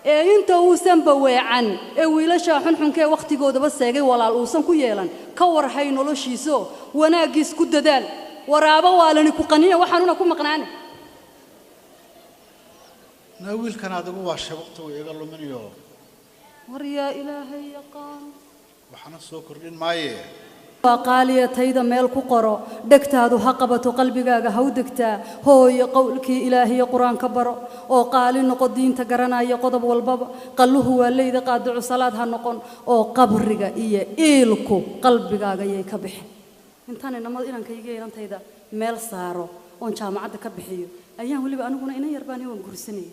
Ee inta uusan baweecan ee wiilasha xunxunkee wakhtigoodaba seegay, walaal, uusan ku yeelan, ka warhay noloshiiso, wanaaggiis ku dadaal. Waraabo waalani ku qaniya, waxaanuna ku maqnaane. Naa wiilkan adigu waa shay waqtigu iga luminayo. War yaa Ilaahay yaqaan. Waxna soo kordhin maaye. Waa qaaliya tayda meel ku qoro, dhegtaadu ha qabato, qalbigaaga ha u degtaa. Hooyo, qowlkii Ilaahiyo Qur-aanka baro oo qaali noqo, diinta garanaya qodob walbaba. Qalluhu waa leyda, qaadicu salaad ha noqon oo qabriga iyo iilku qalbigaaga yay ka bixin. Intaan inamada inankayga inantayda meel saaro oon jaamacadda ka bixiyo ayaan weliba aniguna inan yar baan waan guursanaya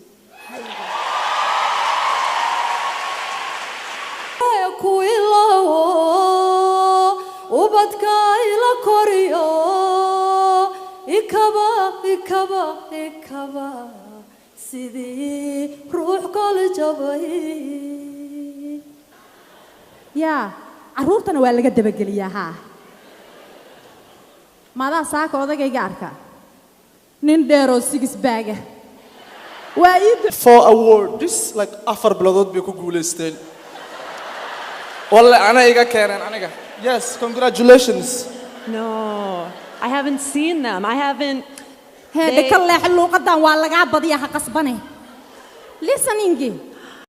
ku ilaawo, ubadka ila koriyo, ikaba ikaba ikaba sidii ruux kol jabay. Yaa carruurtana waa laga dabageliyaa. Haa, maadaa saaka odagayga arka nin dheeroo sigis baaga waa ii Four awards, like 4 bilood bay ku guulaysteen. Walle ana iga keeneen aniga. Yes, congratulations. No, I haven't seen them. I haven't. Heedhe, ka leex luuqadan, waa lagaa badiyaa, ha qasbane listeningi.